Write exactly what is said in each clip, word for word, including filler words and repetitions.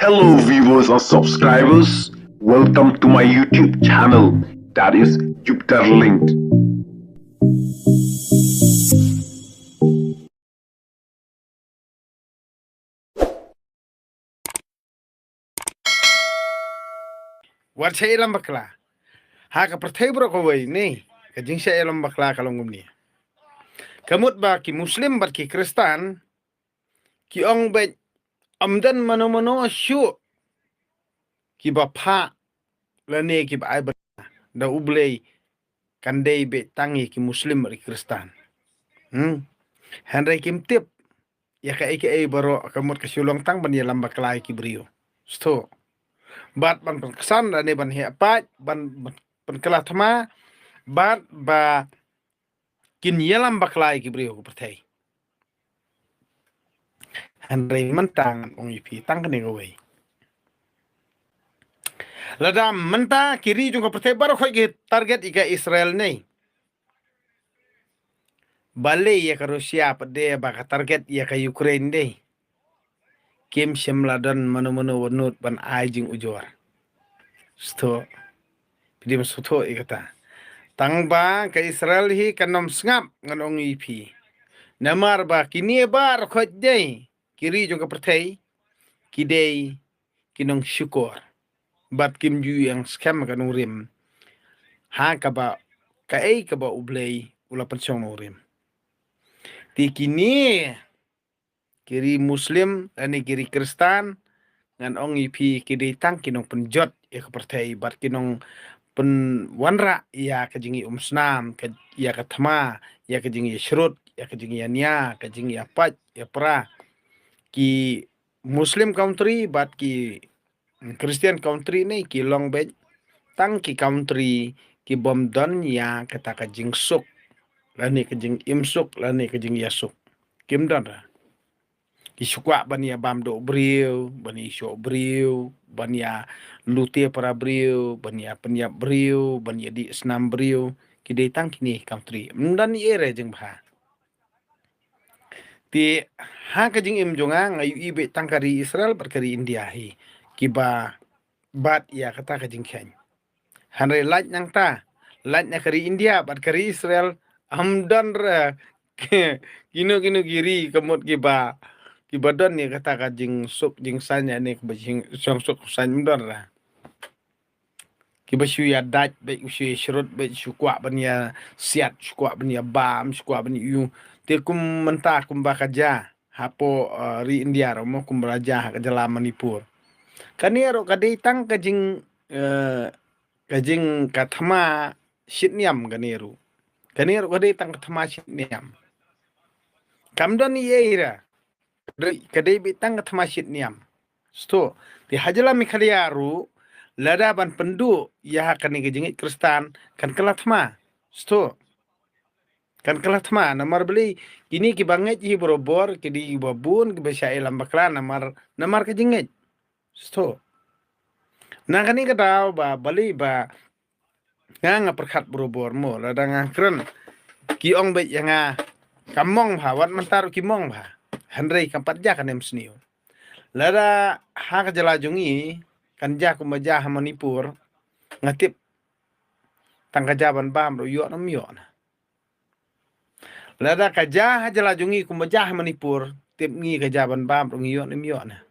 Hello, viewers and subscribers. Welcome to my YouTube channel, that is Jupiter Linked. Wat shah ïalam bakla ha ka pyrthei baroh kawei ne, ka jingshah ïalam bakla ka long kumne. Ka mut ba ki Muslim bad ki Khristan ki ong beit, ym don mano mano shuh kiba phah lane kiba ai bynta da U Blei, kan dei beit tang ïa ki Muslim bad ki Khristan. Hmm. Hynrei kim tip ïa kaei kaei baroh, ka mut ka shu long tang ban ïalam bakla ïa ki briew. Sdang bad ban pynksan lane ban heh pait, ban, ban pynkylla thma, bad ba kin ïalam bakla ïa ki briew ka pyrthei. Hynrei mynta ngan ong ïa phi tang kane kawei. Lada mynta ki ri jong ka pyrthei baroh khoit ki target ïa ka Israel ne, balei ïa ka Russia pat de ba ka target ïa ka Ukraine de? Kim shym la don mano mano ba nud ban ai jingujor. Sdang. Phi dei ban sngewthuh ïa kata. Tang ba ka Israel hi kan ym sngap, ngan ong ïa phi. Namar ba kine baroh khoit de ki ri jong ka pyrthei ki dei ki nongshukor bad kim ju ïeng skhem ka nongrim ha kaba, kaei kaba U Blei u la pynshong nongrim. Te kine ki ri Muslim lane ki ri Khristan, ngan ong ïa phi, ki dei tang ki nongpynjot ïa ka pyrthei bad ki nongpynwanrah ïa ka jingïaumsnam, ka, ïa ka thma, ïa ka jingïashrut, ïa ka jingïania, ka jingïapait ïapra. Ki Muslim country bad ki Christian country ne ki long beit tang ki country ki bym don ïa kata ka jingsuk lane ka jingimsuk lane ka jingïasuk. Kim don ra. Ki shu kwah ban ïa bam doh briew, ban ïa shoh briew, ban ïa lute para briew, ban ïa pynïap briew, ban ïa dih snam briew. Ki dei tang kine country. Ym don ei ei re jingbha. Te ha ka jingim jong nga, nga ïohi beit tang ka ri Israel bad ka ri India hi kiba bat ïa kata ka jingkheiñ. Hynrei lait nangta, lait na ka ri India bad ka ri Israel, ym don re kino kino ki ri ka mut kiba, kiba don ïa kata ka jingsuk jingsaiñ ne kiba jing, jingsuk saiñ, ym don re. Kiba shu ïa dait beit, shu ïa shrut beit, shu kwah ban ïa siat, shu kwah ban ïa bam, shu kwah ban ïa ïu. Te kum mynta kumba ka jia hapoh, eh, ri India ruh mo, kumba la jia ha ka jylla Manipur. Kane ruh ka dei tang ka jing, eh, ka jing ka thma shit niam kane ruh. Kane ruh ka dei tang ka thma shit niam. Kam don ei ei re. Ka dei, ka dei beit tang ka thma shit niam. Sdang. Te ha jylla Meghalaya ruh, lada ban pynduh ïa ha kane ka jingngeit Khristan, kan kylla thma. Sdang. Kan kylla thma, namar balei, kine kiba ngeit hi barabor, ki dei kiba bun, kiba shah ïalam bakla, namar, namar ka jingngeit. Sdang. Na kane ka daw ba, balei ba, nga nga pyrkhat barabor mo, lada nga kren ki ong beit ïa nga, ka mong bha, wat mynta ruh ki mong bha. Hynrei kam pat jia kane mynsniew. Lada ha ka jylla jong ngi kan jia kumba jia ha Manipur, nga tip tang ka jia ban bam ruh ïoh ne ym ïoh na. Lada ka jia ha jylla jong ngi kumba jia ha Manipur, tip ngi ka jia ban bam ruh ngi ïoh ne ym ïoh na.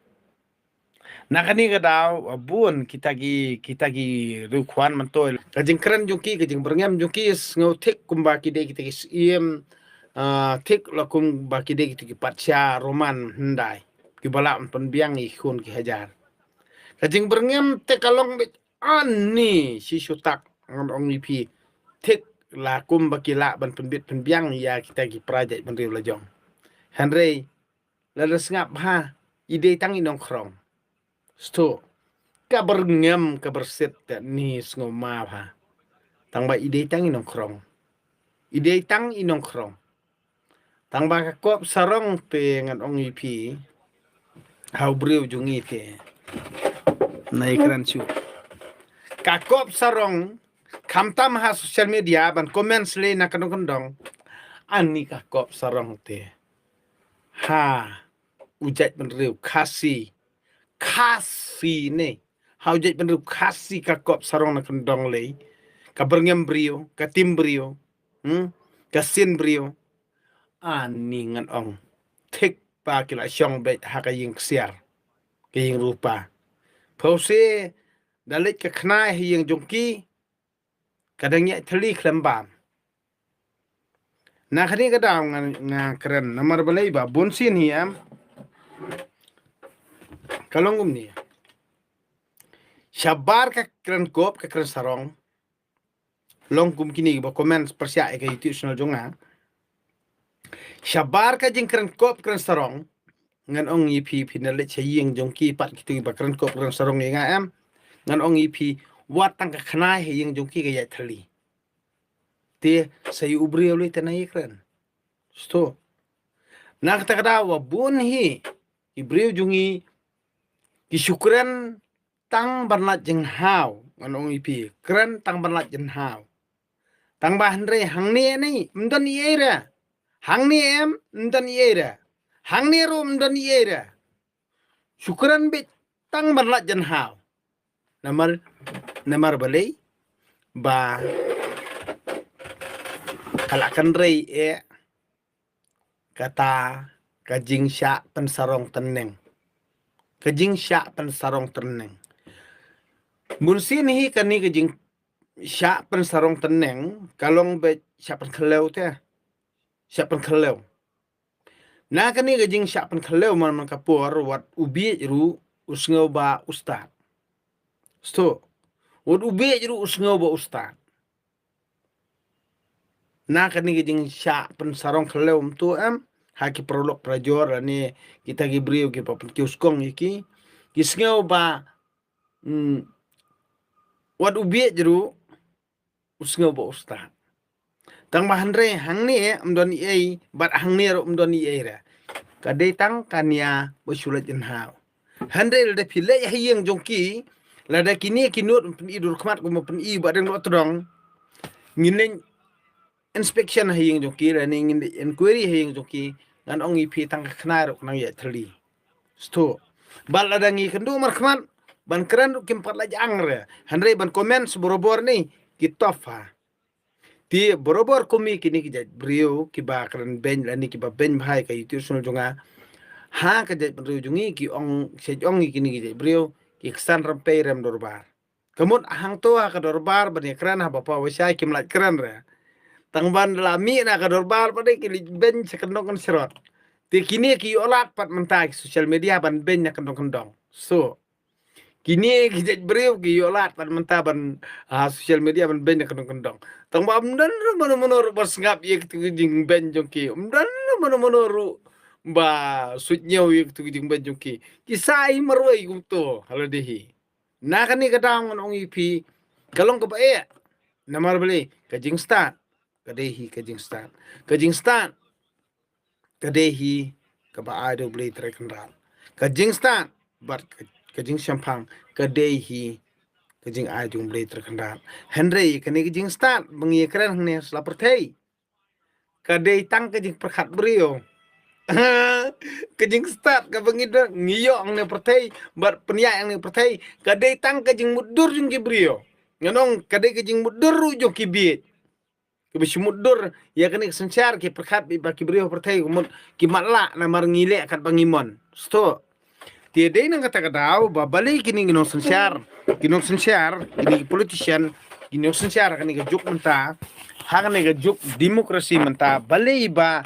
Na kane ka daw, ah, bun kita ki, kita ki riewkhwan myntoi. Ka jingkren jong ki, ka jingbyrngem jong ki, sngew thik kumba ki dei kita ki syiem, ah, thik la kumba ki dei kita ki patsha Roman hyndai. Kiba lah pynbiang ïa ki khun ki hajar. Ka jingbyrngem te ka long beit, ani shi shu tak, ngan ong ïa phi. Thik la kumba ki lah ban pynbit pynbiang ïa kita ki para jaitbynriew la jong. Hynrei lada sngap bha, i dei tang i nongkhrong. Sdang. Ka byrngem, ka byrsit te ni, sngew ma bha. Tang ba i dei tang i nongkhrong. I dei tang i nongkhrong. Tang ba ka kop sarong te, ngan ong ïa phi, ha u briew jong ngi te, na i kren shu. Ka kop sarong, khamtam ha social media ban comment shlei na kyndong kyndong. Ani ka kop sarong te, ha u jaitbynriew Khasi, Khasi ne, ha u jaitbynriew Khasi ka kop sarong na kyndong lei, ka byrngem briew, ka tim briew, hmm? Ka sien briew. Ani ngan ong, thik ba ki la shong beit ha ka ïing ksiar, ka ïing rupa. Phewse da leit ka khnai ha ïing jong ki, ka dang ïaid thylli khlem bam. Na kane ka daw nga, nga kren namar balei ba bun sien hi em. Ka long kumne. Shabar ka kren kop ka kren sarong. Long kum kine ba comment pyrshah ïa ka YouTube channel jong nga. Shabar ka jingkren kop kren sarong. Ngan ong ïa phi, phi na leit sha ïing jong ki pat kito ba kren kop kren sarong ïa nga em. Ngan ong ïa phi, wat tang ka khnai ha ïing jong ki ka ïaid thylli. Te sa ïa u briew lei te na ïa kren. Sto. Na kata ka daw wa bun hi ki briew jong ngi ki shu kren tang ban lait jinghaw, ngan ong ïa phi, kren tang ban lait jinghaw. Tang ba hynrei hangne ne ym don ei ei re. Hangne em ym don ei ei re. Hangne ruh ym don ei ei re. Shu kren beit tang ban lait jinghaw. Namar, namar balei ba ka la kynrei eh kata ka jingshah pynsarong tneng. Ka jingshah pynsarong tneng. Bun sien hi kane ka jingshah pynsarong tneng ka long beit shah pynkhliew te. Shah pynkhliew. Na kane ka jingshah pynkhliew man man ka por wat u bieit ruh u sngew ba u stad. Sto. Wat u bieit ruh u sngew ba u stad. Na kane ka jingshah pynsarong khliew mynta em, ha ki paralok parajor lane kita ki briew kiba pynkiew skong ïa ki, ki sngew ba, hmm, wat u bieit ruh u sngew ba u stad. Tang ba hynrei hangne ym don ei ei bad hangne ruh ym don ei ei re. Ka dei tang ka nia ba shu lait jinghaw. Hynrei lada phi leit ha ïing jong ki, lada kine ki nud pyn-i dur khmat kumba pyn-i ba dang doh tdong, ngin leit inspection ha ïing jong ki lane ngin leit inquiry ha ïing jong ki, ngan ong ïa phi tang ka khnai ruh ka nang ïaid thylli. Sto. Bad lada ngi kynduh markhmat ban kren ruh kim pat lait ang re. Hynrei ban comment sa borabor ne ki tough ha. Te borabor kum ïa kine ki jait briew kiba kren beiñ lane kiba beiñ bha ïa ka YouTube channel jong nga. Ha ka jait briew jong ngi ki ong, shet ong ïa kine ki jait briew ki ksan rympei rem dorbar. Ka mut hangto ha ka dorbar ban ïa kren haba paw ba shai kim lait kren re. Tang ban la mih na ka dorbar pat de ki leit beiñ sha kyndong kan syrot. Te kine ki ïoh lad pat mynta ki social media ban beiñ na kyndong kyndong. So kine ki jait briew ki ïoh lad pat mynta ban, ah, social media ban beiñ na kyndong kyndong. Tang ba ym don ruh mano mano ruh ba sngap ïa kitu ki jingbeiñ jong ki. Ym don ruh mano mano ruh ba suidñiew ïa kitu ki jingbeiñ jong ki. Ki sa hi marwei kumto ha lade hi. Na kane ka daw ngan ong ïa phi ka long kaba eh. Namar balei? Ka jingstad ka dei hi ka jingstad. Ka jingstad ka dei hi kaba ai da U Blei Trai Kynrad. Ka jingstad bad ka, ka jingshemphang ka dei hi ka jingai jong U Blei Trai Kynrad. Hynrei kane ka jingstad ba ngi ïa kren hangne sla pyrthei ka dei tang ka jingpyrkhat briew. Ka jingstad kaba ngi da ngi ïoh hangne pyrthei bad pynïaid hangne pyrthei ka dei tang ka jingmutdur jong ki briew. Ngan ong ka dei ka jingmutdur ruh jong ki bieit. Kiba shu mutdur ïa kane ka synshar ki pyrkhat beit ba ki briew pyrthei ka mut ki matlah namar ngi leh katba ngi mon. Sto. Te dei na kata ka daw ba balei kine ki nongsynshar, ki nongsynshar, kine ki politician, ki nongsynshar ha kane ka juk mynta, ha kane ka juk demokrasi mynta, balei ba,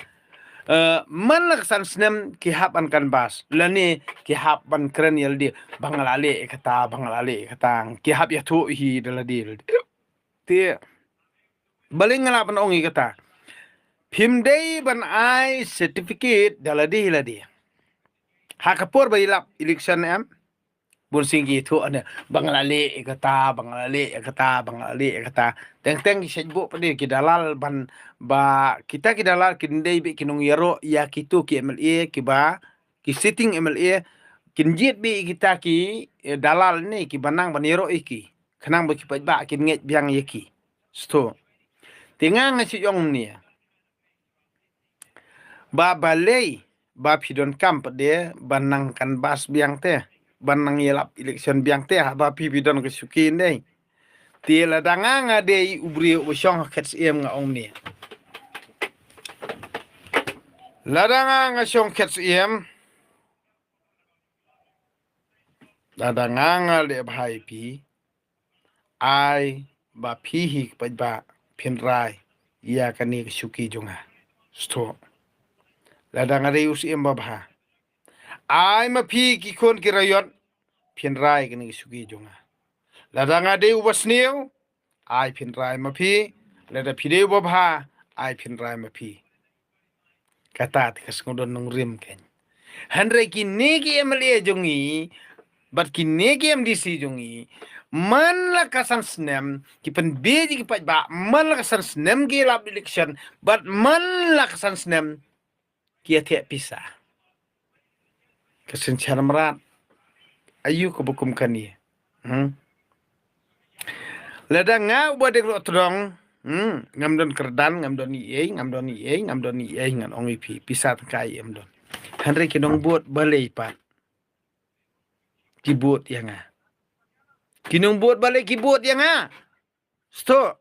eh, man la ka san snem ki hap ban canvass lane ki hap ban kren ïa lade ba nga la leh kata, ba nga la leh kata, ki hap ïathuh hi da lade. Te balei nga lah ban ong ïa kata? Phim dei ban ai certificate da lade hi lade. Ha ka por ba ïalap election em, bun sien ki ïathuh ne ba nga la leh ïa kata, ba nga la leh ïa kata, ba nga la leh ïa kata. Teng teng ki shait buh pat de ki dalal ban ba kita ki dalal kin dei beit ki nongïaroh ïa kitu ki M L A kiba ki sitting M L A kin jied beit ïa kita ki, eh, dalal ne kiba nang ban ïaroh ïa ki. Khnang ba ki paidbah kin ngeit biang ïa ki. Sto. Te nga nga shu ong ne ba balei ba phi donkam pat de ban nang canvass biang te. ban nang ïalap election biang te haba phi phi don ka shuki ne. Te lada nga nga dei u briew u shong ha khet siem nga ong ne. Lada nga nga shong khet siem. Lada nga nga leh bha ïa phi. Ai ba phi hi ka paidbah phin rai ïa kane ka shuki jong nga. Sto. Lada nga dei u siem babha. Ai ma phi ki khun ki raiot phin rai kane ka shuki jong nga. Lada nga dei u basniew ai phin rai ma phi. Lada phi dei u babha ai phin rai ma phi. Kata te ka sngewdon nongrim ken. Hynrei kine ki M L A jong ngi bad kine ki M D C jong ngi man la ka san snem ki pynbeit ki paidbah, man la ka san snem ki lap election bad man la ka san snem ki ïa theh pisa. Ka synshar mrad. Ayu ka bukum kane. Hmm. Lada nga uba dek rok tdong. Hmm. Ngam don kyrdan, ngam don i ei, ngam don i ei, ngam don i ei, ngan ong i phi. Pisa tang kai em don. Hynrei ki nongbud balei pat ki bud ïa nga. Ki nongbud balei ki bud ïa nga. Sto.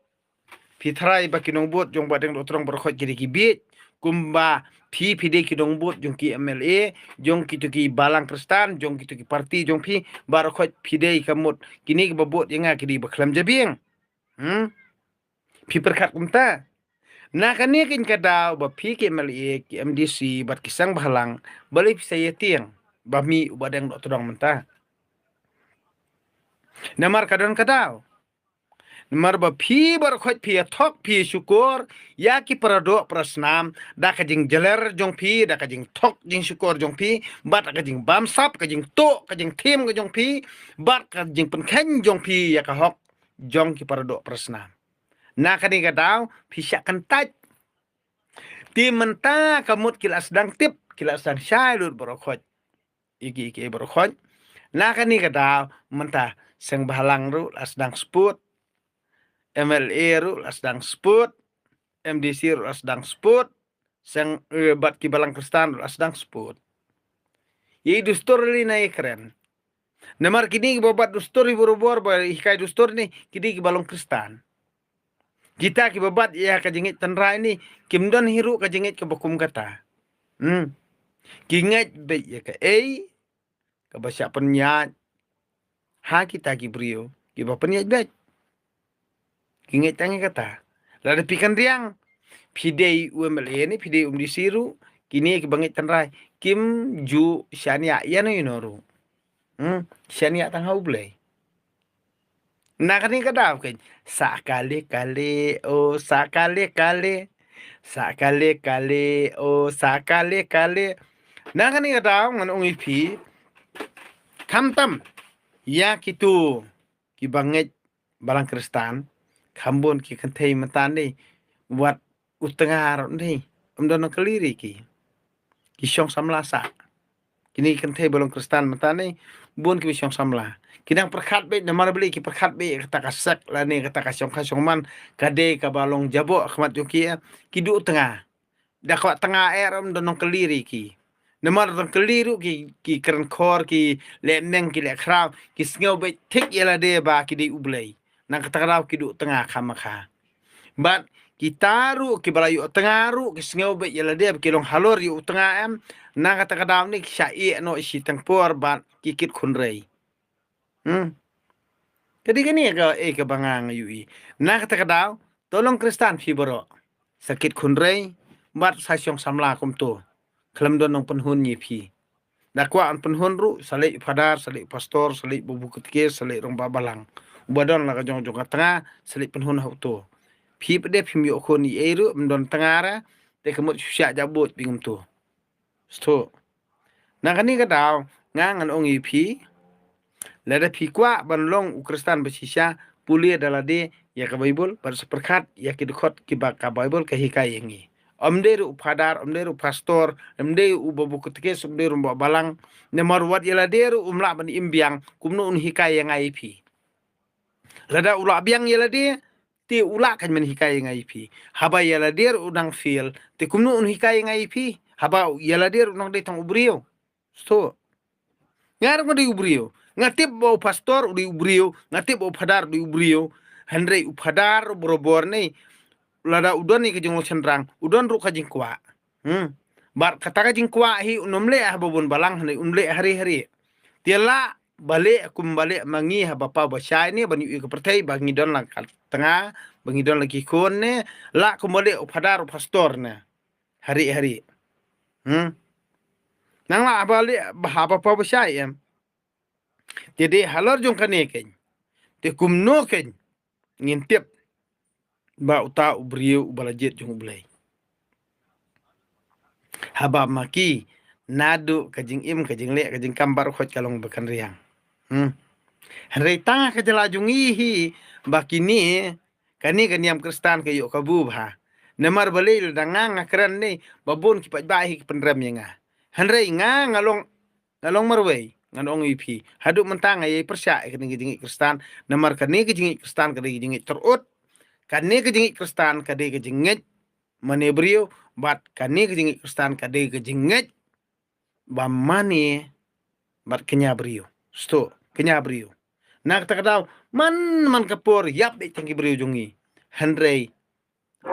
Phi trai ba ki nongbud jong ba deng dok trong barokhot ki dei ki biej. Kumba phi phi dei ki nongbud jong ki M L A, jong kito ki balang Kristan, jong kito ki parti jong phi barokhot phi dei ka mut. Kine ki ba bud ïa nga ki dei ba khlem jabieng. Hmm. Phi pyrkhat kumta. Na kane kin ka daw ba phi ki M L A, ki M D C, bad ki sang bahalang, balei phi sa ïa tieng ba mi uba deng dok trong mynta. Namar ka don ka daw. Namar ba phi barokhot phi ïa thok phi ïa shukor ïa ki paradok parasnam da ka jingjaler jong phi, da ka jingthok jingshukor jong phi, bad da ka jingbamsap, ka jingtuh, ka jingthim ka jong phi, bad ka jingpynkheiñ jong phi ïa ka hok jong ki paradok parasnam. Na kane ka daw phi shah kyntait. Te mynta ka mut ki la sdang tip, ki la sdang shai lut barokhot. Iki iki barokhot. Na kane ka daw mynta seng bahalang ruh la sdang sput. M L A ruh la sdang sput. M D C ruh la sdang sput. Seng, eh, bad ki balang Kristan ruh la sdang sput. Ïa i dustur lei na ïa kren. Namar kine ki ba bat dustur hi borobor ba hikai dustur ne, kine ki ba long Kristan. Kita ki ba bat ïa ka jingngeit tynrai ne, kim don hi ruh ka jingngeit ka ba kum kata. Hmm. Ki ngeit beit ïa kaei ka ba shah pynïaid ha kita ki briew ki ba pynïaid beit. Ki ngeit tang ïa kata. Lada phi kyndiang, phi dei u M L A ne, phi dei u M D C ruh, kine ki ba ngeit tynrai kim ju shaniah ïano ïano ruh. Hmm, shaniah tang ha U Blei. Na kane ka daw kein, sa kale kale, oh sa kale kale, sa kale kale, oh sa kale kale. Na kane ka daw ngan ong ïa phi, khamtam ïa kito ki ba ngeit balang Kristan, kham bun ki kynthei mynta ne, wat u tnga ruh ne, ym don nongkylli ri ki. Ki shong samla sa. Kine ki kynthei ba long Kristan mynta ne, bun ki ba shong samla. Ki nang pyrkhat beit, namar balei ki pyrkhat beit kata ka sek lane kata ka shong kha shong man, ka dei ka ba long jaboh khmat jong ki, ki duh tnga. Da kwah tnga eh ruh ym don nongkylli ri ki. Namar nongkylli ruh ki, ki kren khor, ki leh meng, ki leh khraw, ki sngew beit thik ïa lade ba ki dei U Blei. Na kata ka daw ki duh tnga khamkha. Bad kita ruh ki ba la ïoh tnga ruh ki sngew beit ïa lade ba ki long halor ïoh tnga em. Na kata ka daw ne ki shah ïeh noh shi tang por bad ki kit khun rei. Hmm. Ka dei kane ka, eh, ka ba nga nga ïohi. Na kata ka daw, to long Kristan phi baroh. Sa kit khun rei, bad sa shong samla kumto. Khlem don nongpynhun ïa phi. Da kwah yn pynhun ruh, sa leit phadar, sa leit pastor, sa leit babu katekis, sa leit rangbah balang. Uba don la ka jong jong ka tnga, sa leit pynhun ha uto. Phi pat de phim ïoh khun ei ei ruh, ym don tnga ra, te ka mut shu shah jaboh bad kumto. Sto. Na kane ka daw, nga ngan ong ïa phi, lada phi kwah ban long u Kristan ba shisha, pule da lade ïa ka Baibl, bad sa pyrkhat ïa ki dkhot ki ba ka Baibl ka hikai ïa ngi. Ym dei ruh u phadar, ym dei ruh u pastor, ym dei u babu katekis, ym dei ruh u rangbah balang, namar wat ïa lade ruh um lah ban im biang, kumno un hikai ïa nga ïa phi. Lada u lah biang ïa lade, te u lah kan men hikai ïa nga ïa phi. Haba ïa lade ruh u dang fail, te kumno un hikai ïa nga ïa phi. Haba ïa lade ruh u nang dei tang u briew. Sto. Nga ruh nga dei u briew. Nga tip ba u pastor u dei u briew, nga tip ba u phadar u dei u briew. Hynrei u phadar u briew bor ne, lada u don ïa ka jinglong shynrang, u don ruh ka jingkwah. Hmm. Bad kata ka jingkwah hi un ym leh haba bun balang, hynrei un leh hari-hari. Te lah ba leh kum ba leh ma ngi haba paw ba shai ne ban ïoh ïa ka pyrthei ba ngi don la ka tnga, ba ngi don la ki khun ne, lah kum ba leh u phadar u pastor ne. Hari-hari. Hmm. Nang lah haba leh, haba paw ba shai em. Te dei halor jong kane kein. Te kumno kein ngin tip ba uta u briew uba la jied jong U Blei. Haba ma ki naduh ka jingim, ka jingleh, ka jingkam baroh ka long ba kan riang. Hmm. Hynrei tang ha ka jylla jong ngi hi ba kine, kane ka niam Khristan ka ïoh kabu bha. Namar balei? Lada nga nga kren ne, ba bun ki paidbah hi ki pynrem ïa nga. Hynrei nga nga long, nga long marwei, ngan ong ïa phi. Haduh mynta nga ïai pyrshah ïa kane ka jingngeit Khristan, namar kane ka jingngeit Khristan ka dei ka jingngeit tyrut. Kane ka jingngeit Khristan ka dei ka jingngeit mane briew, bad kane ka jingngeit Khristan ka dei ka jingngeit ba mane bad kñia briew. Sdang, kñia briew. Na kata ka daw, man man ka por ïap beit tang ki briew jong ngi. Hynrei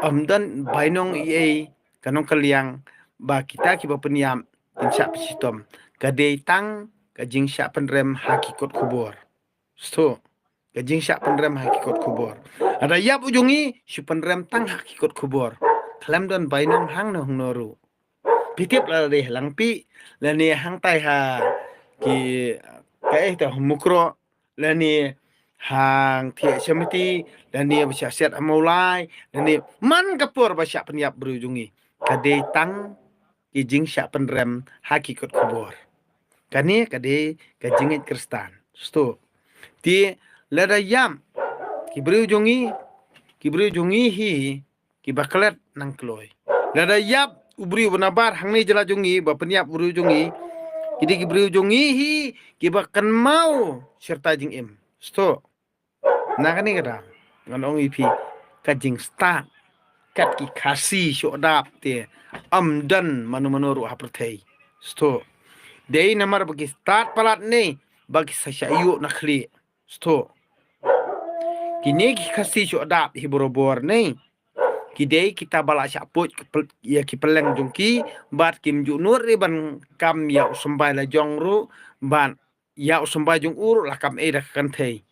ym don bainong ei ei, ka nongkylliang ba kita kiba pynïap kin shah pynshitom. Ka dei tang ka jingshah pynrem ha ki kot khubor. Sdang, ka jingshah pynrem ha ki kot khubor. Lada ïap u jong ngi, shu pynrem tang ha ki kot khubor. Khlem don bainong hangno hangno ruh. Phi tip, lada dei ha Langpih, lane hangtai ha ki, kaei te, ha Mukroh, lane hangthie Shyamiti, lane ba shah siat ha Mawlai, lane man ka por ba shah pynïap briew jong ngi. Ka dei tang ki jingshah pynrem ha ki kot khubor. Kane ka dei ka jingngeit Khristan. Sdang. Te lada ïap ki briew jong ngi, ki briew jong ngi hi kiba klet nang kloi. Lada ïap u briew ba nabar hangne jylla jong ngi, ba pynïap u briew jong ngi, ki dei ki briew jong ngi hi kiba kynmaw shirta jingim. Sdang. Na kane ka daw ngan ong ïa phi, ka jingstad kat ki Khasi shuh dap te ym don mano mano ruh ha pyrthei. Sdang. Dei namar ba ki stad palat ne ba ki sa shah ïuh na khlieh. Sdang. Kine ki Khasi shuh dap hi barabor ne, ki dei kita ba la shah put ïa ki pylleng jong ki, bad kim ju nud re ban kam ïa u symbai la jong ruh, bad ïa u symbai jong u ruh la kam ei da ka kynthei.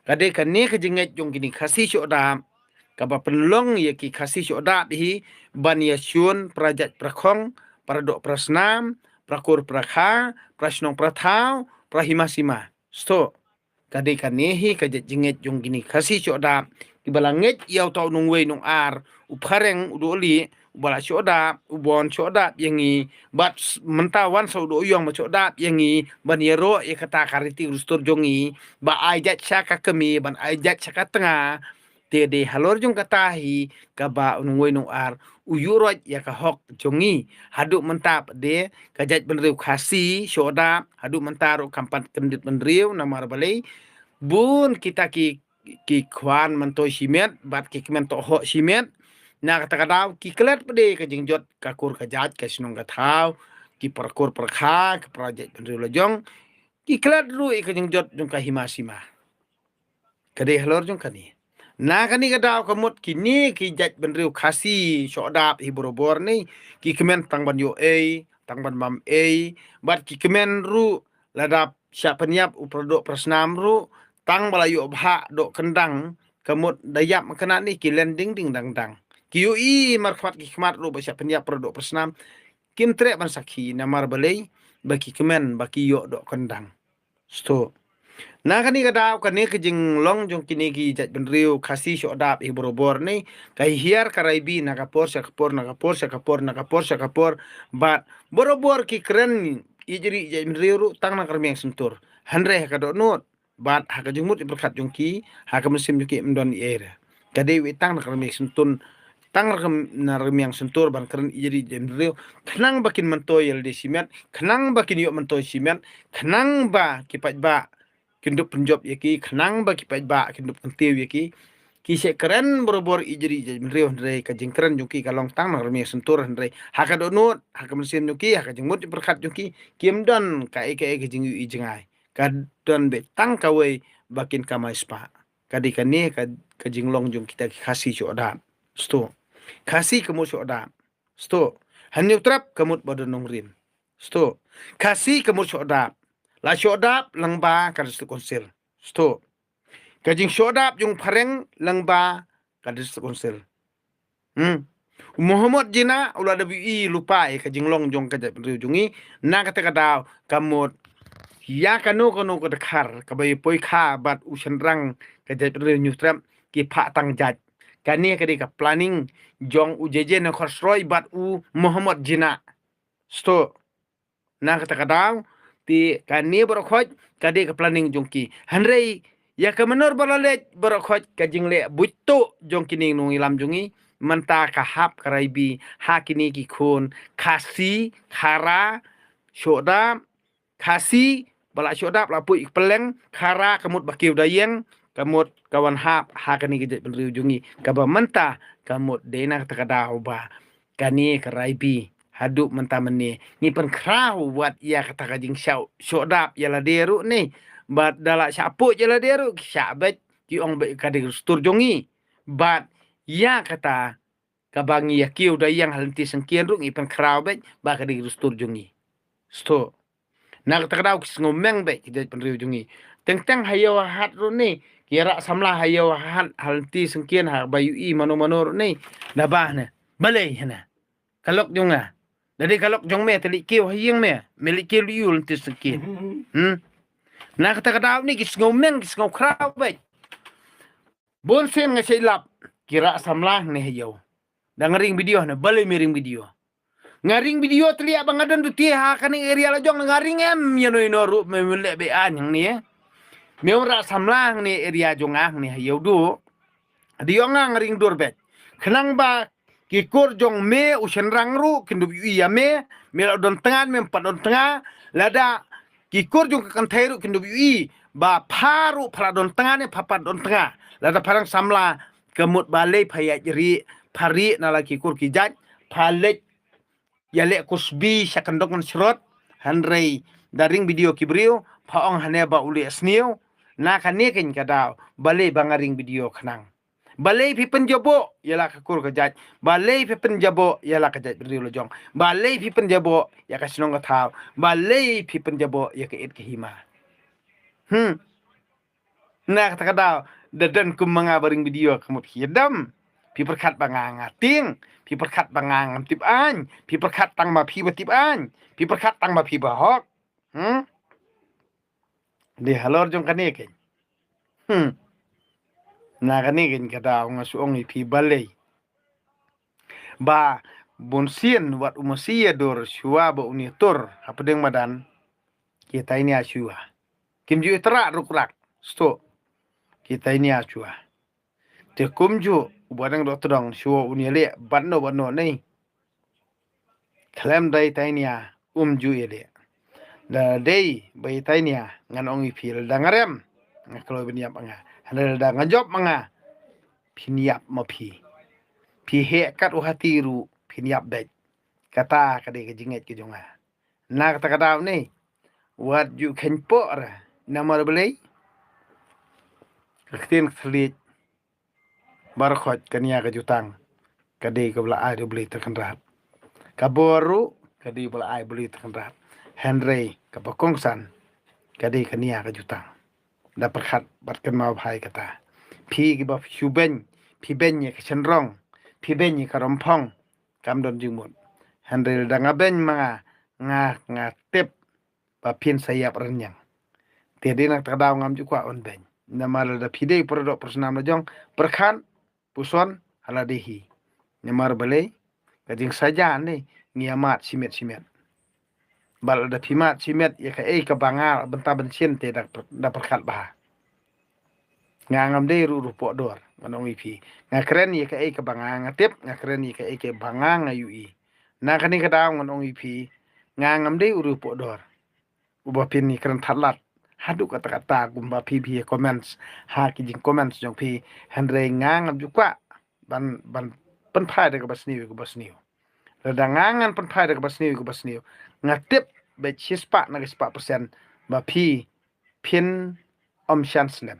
Ka dei kane ka jingngeit jong kine Khasi shuh dap, kaba pynlong ïa ki Khasi shuh dap hi ban ïa shun para jait para khong, para doh para snam, para kur para kha, para shnong para thaw, para hima sima. Sdang. Ka dei kane hi ka jait jingngeit jong kine Khasi shuh dap, kiba la ngeit ïa uta u nongwei nongar, u phareng, u dohlieh, uba la shuh dap, u bun shuh dap ïa ngi, bad mynta wan sa u doh ïong ba shuh dap ïa ngi, ban ïaroh ïa kata ka riti ka dustur jong ngi, ba ai jait sha ka kmie, ban ai jait sha ka tnga. Te dei halor jong kata hi kaba u nongwei nongar u ïuh roit ïa ka hok jong ngi. Haduh mynta pat de ka jaitbynriew Khasi shuh dap, haduh mynta ruh kam pat kyndit bynriew, namar balei? Bun kita ki, ki khwan myntoi shimet bad ki kmen tohok shimet. Na kata ka daw ki klet pat de ka jingjot ka kur ka jait, ka shnong ka thaw, ki para kur para kha, ki para jaitbynriew la jong, ki klet ruh ïa ka jingjot jong ka hima sima. Ka dei halor jong kane. Na kane ka daw ka mut kine ki jaitbynriew Khasi shuh dap hi barabor ne, ki kmen tang ban ïoh ei, tang ban bam ei, bad ki kmen ruh lada shah pynïap u para doh para snam ruh, tang ba la ïoh bhah doh kyndang, ka mut da ïap ma kane ne ki len ding ding dang dang. Ki ïohi markhmat ki khmat ruh ba shah pynïap para doh para snam, kim treh ban sakhi, namar balei? Ba ki kmen ba ki ïoh doh kyndang. Sdang. Na kane ka daw, kane ka jinglong jong kine ki jaitbynriew Khasi shuh dap hi barabor ne, ka hiar ka raibi na ka por sha ka por, na ka por sha ka por, na ka por sha ka por, bad barabor ki kren ïeit ri jaitbynriew ruh tang na ka rmiang syntur. Hynrei ha ka dohnud bad ha ka jingmut jingpyrkhat jong ki, ha ka mynsiem jong ki ym don ei ei re. Ka dei wei tang na ka rmiang syntur, tang na ka rmiang syntur ban kren ïeit ri jaitbynriew, khnang ba kin myntoi ïa lade shimet, khnang ba kin ïoh myntoi shimet, khnang ba ki paidbah kin dup pynjop ïa ki, khnang ba ki paidbah kin dup kyntiew ïa ki. Ki shait kren barabor ijri ijri, hynrei ka jingkren jong ki ka long tang na ka rmiang syntur, hynrei ha ka dohnud, ha ka mynsiem jong ki, ha ka jingmut jingpyrkhat jong ki, kim don kaei kaei ka jingïohi jngai. Ka don beit tang kawei ba kin kamai spah. Ka dei kane ka, ka jinglong jong kita ki Khasi shoh dap. Sto. Khasi ka mut shoh dap. Sto. Hynñiew trep ka mut ba don nongrim. Sto. Khasi ka mut shoh dap. La shoh dap lyngba ka District Council. Sto. Ka jingshoh dap jong phareng lyngba ka District Council. Hmm. Mohammed Jinnah u la da ïohi lypa ïa ka jinglong jong ka jaitbynriew jong ngi, na kata ka daw ka mut ïa kano kano ka dkhar kaba ïa poi kha bad u shynrang ka jaitbynriew Hynñiewtrep ki phah tang jait. Kane ka dei ka planning jong u J J Nongkhorsroi bad u Mohammed Jinnah. Sto. Na kata ka daw, te kane baroh khoit ka dei ka planning jong ki. Hynrei ïa ka mynno ba la leit baroh khoit, ka jingleh buit tuh jong kine ki nongïalam jong ngi, mynta ka hap ka rai bih ha kine ki khun Khasi, Khara, shoh dap, Khasi ba la shoh dap la poi pylleng, Khara ka mut ba kiew da ïeng, ka mut ka wan hap ha kane ka jaitbynriew jong ngi, kaba mynta ka mut dei na kata ka daw ba kane ka rai bih haduh mynta mynne. Ngi pynkhraw wat ïa kata ka jingshoh, shoh dap ïa lade ruh ne. Bad da la shah poi ïa lade ruh ki shah beit, ki ong beit ka dei ka dustur jong ngi. Bad ïa kata kaba ngi ïa kiew da ïeng ha lynti syngkien ruh ngi pynkhraw beit ba ka dei ka dustur jong ngi. Sto. Na kata ka daw ki sngewmeng beit ki jaitbynriew jong ngi. Teng teng ha ïew ha hat ruh ne, ki ïarap samla ha ïew ha hat ha lynti syngkien, haba ïohi mano mano ruh ne. Da ba ne. Balei hana. Ka lok jong nga. Da dei ka lok jong me te leit kiew ha ïing me. Me leit kiew leit ïew ha lynti syngkien. Hmm. Na kata ka daw ne ki sngewmeng ki sngewkhraw beit. Bun sien nga shait lap ki ïarap samla ne ha ïew. Da nga ring video ne, balei me ring video. Nga ring video tylli ba nga don duty ha kane area la jong, nga ring em ïano ïano ruh me, me leh be-aiñ hangne. Me ïarap samla hangne area jong nga hangne ha ïew duh. Dei ong nga, nga ring dur beit. Khnang ba ki kur jong me u shynrang ruh kin dup ïohi ïa me, me la don tnga, mem pat don tnga, lada ki kur jong ka kynthei ruh kin dup ïohi ba pha ruh pha la don tnga ne pha pat don tnga. Lada phareng samla ka mut balei pha ïaid rieh, pha rieh na la ki kur ki jait, pha leit ïaleh kusbi sha kyndong kan shrot, hynrei da ring video ki briew, pha ong hane ba u leh sniew, na kane keiñ ka daw, balei ba nga ring video khnang. Balei phi pynjaboh ïa la ka kur ka jait, balei phi pynjaboh ïa la ka jaitbynriew la jong, balei phi pynjaboh ïa ka shnong ka thaw, balei phi pynjaboh ïa ka it ka hima. Hmm. Na kata ka daw, da don kum ma nga ba ring video ka mut phi ïadam. Phi pyrkhat ba nga nga tieng, phi pyrkhat ba nga ngam tip aiñ, phi pyrkhat tang ba phi ba tip aiñ, phi pyrkhat tang ba phi ba hok. Hmm? Dei halor jong kane keiñ. Hmm. Na kane keiñ ka daw nga shu ong ïa phi balei. Ba bun sien wat u masi ïa dur shuwa ba un ïa tur hapdeng madan. Ki tainia shuwa. Kim ju ïa tyrah rukrak. Sto. Ki tainia shuwa. Te kumjuh u ba dang doh tdong shuwa un ïa leh bad no bad no nei. Khlem dei tainia um ju ïa leh. Da dei ba ïa tainia ngan ong ïa phi lada nga rem nga kloi ban ïap ma nga. Hynrei lada nga jop ma nga phin ïap ma phi. Phi heh kat u hati ruh phin ïap beit. Kata ka dei ka jingngeit ka jong nga. Na kata ka daw ne wat ju kheiñ poh ra. Namar balei? Ka ktien ka thylliej baroh khoit ka nia ka jutang ka dei kaba la ai da U Blei Trai Kynrad. Ka bor ruh ka dei ba la ai U Blei Trai Kynrad. Hynrei kaba kongsan ka dei ka nia ka jutang. Da pyrkhat bad kynmaw bha ïa kata. Phi kiba phi shu beiñ, phi beiñ ïa ka shynrong, phi beiñ ïa ka romphong, kam don jingmut. Hynrei lada nga beiñ ma nga, nga, nga tip ba phin sa ïap rynïeng. Te dei na kata ka daw ngam ju kwah ban beiñ. Namar lada phi dei para doh para snam la jong, pyrkhat, puson ha lade hi. Namar balei? Ka jingsaja ne ngi ïa mad shimet shimet. Bad lada phi mad shimet ïa kaei kaba nga bynta ban sien te da, da pyrkhat bha. Nga ngam dei ruh ruh poh dor, ngan ong ïa phi. Nga kren ïa kaei kaba nga nga tip, nga kren ïa kaei kaba nga nga ïohi. Na kane ka daw ngan ong ïa phi, nga ngam dei u ruh poh dor. Uba phin ïa kren thad lad haduh katta katta kumba phi phi comments ha ki jing comments jong phi, hynrei nga ngam ju kwah ban ban pynphai da kaba sniew ïa kaba sniew. Lada nga ngan pynphai da kaba sniew ïa kaba sniew, nga tip ba shispah na ka shispah percent ba phi phin ym shah slem.